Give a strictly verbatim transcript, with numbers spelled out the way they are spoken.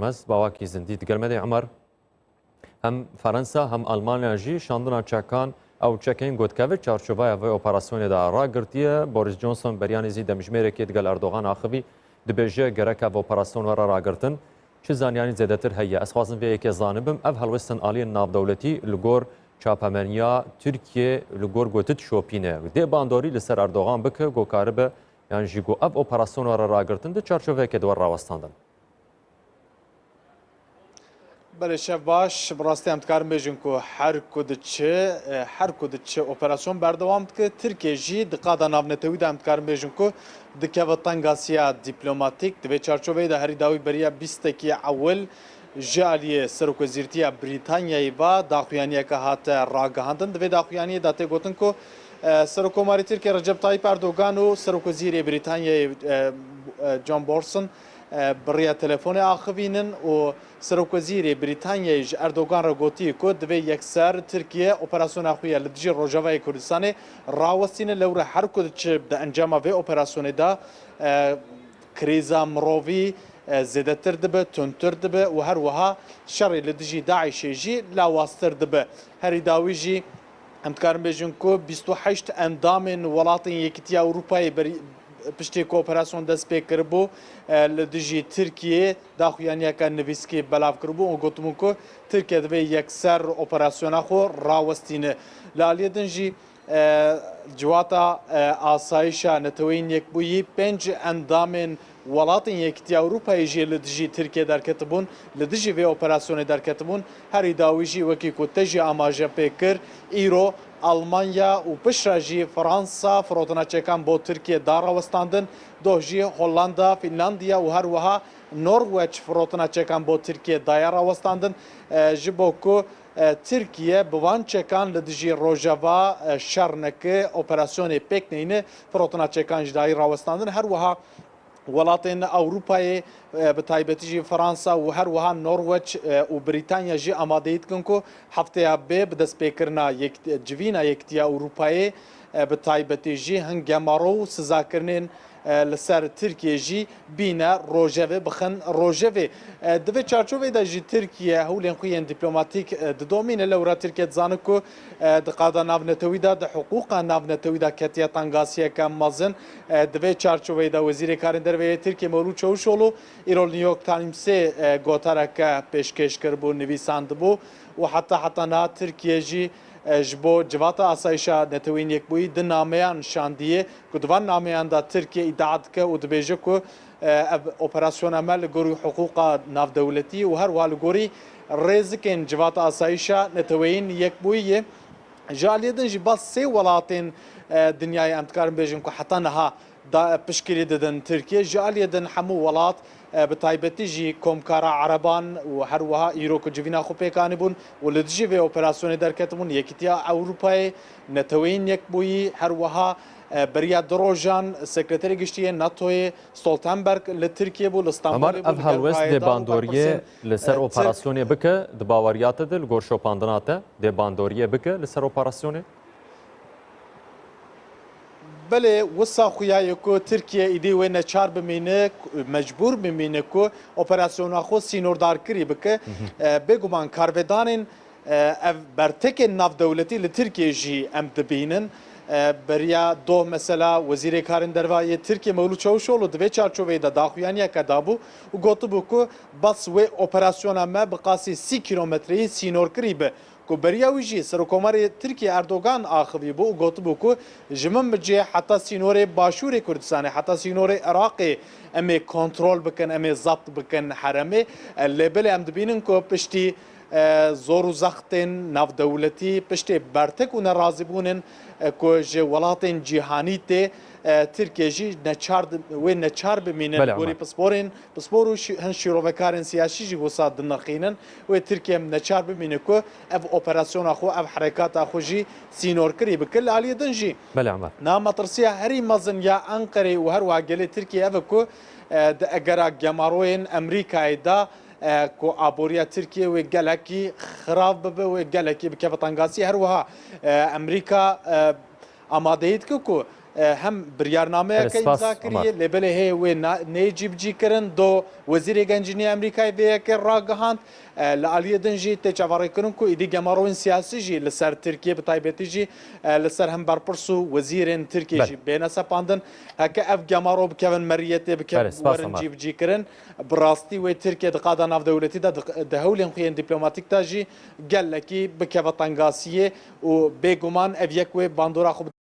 Mez bawakî zindî digel me de Emer. Hem Fransa hem Almanya jî şandina çekan ew çekên gotkevê çarçoveya vê operasyonê de ragirtiye. Boris Johnson beriyanî zî demjimêrekê digel Erdogan axivî, dibêje gerek ev operasyon were ragirtin. Çi zanyanî zêdetir heye? Ez xwazim vê yekê zanibim. Ev helwestin aliyên navdewletî li gor çapemeniya Tirkiyê li gor gotit şopîne. Dê bandorî li ser Erdogan bike, go karibe yan jî go ev operasyon were ragirtin di çarçoveyeke di we rawestandin. Belê, şev baş. Bi rastî em dikarin bêjin ku her ku diçe, e, her ku diçe operasyon berdewam dike. Tirkiye jî di qada navnetewî de em dikarin bêjin ku dikeve tengasiya dîplomatîk. Di vê çarçoveyê de herî dawî beriya bîstekî ewil ji aliyê Serokwezîrtiya Brîtanyayê ve daxuyaniyeke hate ragihandin. Di vê daxuyaniyê de tê gotin ku, e, Serokkomarê Tirkiye Recep Tayyip Erdogan û Serokwezîrê Brîtanyayê, e, e, John Borson, e, bi riya telefonê axivînin û Serokwezîrê Brîtanyayê ji Erdogan re gotiye ku divê yekser Tirkiye operasyona xwe ya li dijî Rojavayê Kurdistanê rawestîne, lewre her ku diçe di encama vê operasyonê de, e, krîza mirovî, e, zêdetir dibe, tundtir dibe û her wiha şerê li dijî DAIŞê jî lawaztir dibe. Herî dawî jî em dikarin bêjin ku bîst û heşt endamên welatên Yekîtiya Ewropayê berî, piştî ku operasyon dest pê kiribû, e, li dijî Tirkiyê daxuyaniyeke nivîskî belav kiribû û gotibûn ku Tirkiye divê yekser operasyona xwe rawestîne. Li aliyê din jî, e, Civata, e, Asayişa Neteweyên Yekbûyî pênc endamên Welatên Yekîtiya Ewropayê jî li dijî Tirkiye derketibûn, li dijî vê operasyonê derketibûn. Herî dawî jî wekî ku te jî amaje pê kir, îro Almanya û piştre jî Fransa firotina çekan bo Tirkiye da rawestandin. Doh jî Hollanda, Fînlandiya û her wiha Norweç firotina çekan bo Tirkiye daye rawestandin. E, ji bo ku, e, Tirkiye bi van çekan li dijî Rojava, e, şer neke, operasyonê pêk neyne, firotina çekan jî dayî rawestandin. Her wiha Welatên Ewropayê, e, bi taybetî jî Fransa û her wiha Norweç, e, û Brîtanya jî amadeyî dikin ku hefteya bê bi destpêkirina yek-, civîna Yekîtiya Ewropayê, e, bi taybetî jî hin gemaro û sizakirinên, e, li ser Tirkiye jî bîne rojevê, bixin rojevê. E, di vê çarçovê de jî Tirkiye hewlên xwe yên dîplomatîk, e, didomîne. Lewra Tirkiye dizane ku, e, di qada navnetewî de, di hiqûqa navnetewî de ketiye tengasiyeke mezin. E, di vê çarçoveyê de Wezîrê Karên Derve yê Tirkiyê Mewlût Çavuşoglu îro li New York Timesê, e, gotareke pêşkêş kiribû, nivîsandibû û heta heta niha Tirkiye jî, e, ji bo Civata Asayişa Neteweyên Yekbûyî du nameyan şandiye ku di van nameyan de Tirkiye îdia dike û dibêje ku, e, ev operasyona me li gorî hiqûqa navdewletî û her wiha li gorî rêzikên Civata Asayişa Neteweyên Yekbûyî ye. Ji aliyê din jî bas sê welatên, e, dinyayê em dikarin bêjin ku heta niha da piştgirî didin Tirkiye. Ji aliyê din hemû welat, e, bi taybetî jî Komkara Ereban û her wiha îro ku civîna xwe pêk anîbûn û li dijî vê operasyonê derketibûn, Yekîtiya Ewropayê, Neteweyên Yekbûyî, her wiha, e, beriya du rojan Sekreterê Giştî yê NATOyê Stoltenberg li Tirkiye bû, li Stenbolê bû, ev helwest dê bandoriyê li ser operasyonê bike, di baweriya te de, li gor şopandina te, dê bandoriyê bike li ser operasyonê? Belê, wisa xuya ye ku Tirkiye îdî wê neçar bimîne, mecbûr bimîne ku operasyona xwe sînordarkirî bike. E, bêguman karvedanên, e, ev bertekên navdewletî li Tirkiye jî em dibînin. E, beriya doh mesela Wezîrê Karên Derve yê Tirkiye Mewlût Çavuşoglu di vê çarçoveyê de daxuyaniyeke dabû û gotibû ku bes wê operasyona me bi qasî sî kîlometreyî sînorkirî be. Ku beriya wî jî Serokkomarê Tirkiye Erdogan axivî bû û gotibû ku ji min bi cih heta sînorê Başûrê Kurdistanê, heta sînorê Iraqê em ê kontrol bikin, em ê zebt bikin herêmê. E, lê belê em dibînin ku piştî, e, zor û zextên navdewletî, piştê bertek û nerazîbûnên, e, ku ji welatên cîhanî tê, e, Tirkiye jî neçar di-, wê neçar bimîne. Belê, li gorî Emer. Pisporên, pispor û şî-, hin şîrovekarên siyasî jî wisa dinirxînin. Wê Tirkiye neçar bimîne ku ev operasyona xwe, ev herekata xwe jî sînorkirî bike. Li aliyê din jî, belê, Emer, niha metirsiya herî mezin ya Enqerê û her wiha gelê Tirkiye ev e ku, e, di egera gemaroyên Amerîkayê de, e, ku aboriya Tirkiye wê gelekî xirab bibe, wê gelekî bikeve tengasî. Her wiha, e, Amerîka, e, amadeyî dike ku e, hem biryarnameyeke Belê, spas, îmza kiriye, lê belê hê wê na-, neyê cîbicî kirin. Do Wezîrê Gencînî Amerîkayê vê yekê ragihand. E, li aliyê din jî tê çaverêkirin ku êdî gemaroyên siyasî jî li ser Tirkiye, bi taybetî jî, e, li ser hemberpirs û wezîrên Tirkiye Belê. jî bêne sepandin. Heke ev gemaro bikevin meriyetê, bike Belê, spas, werin Ömer. Cîbicîkirin, bi rastî wê Tirkiye di qada navdewletî de, di, di hewlên xwe yên dîplomatîk de jî gelekî bikeve tengasiyê û bêguman ev yek wê bandora xwe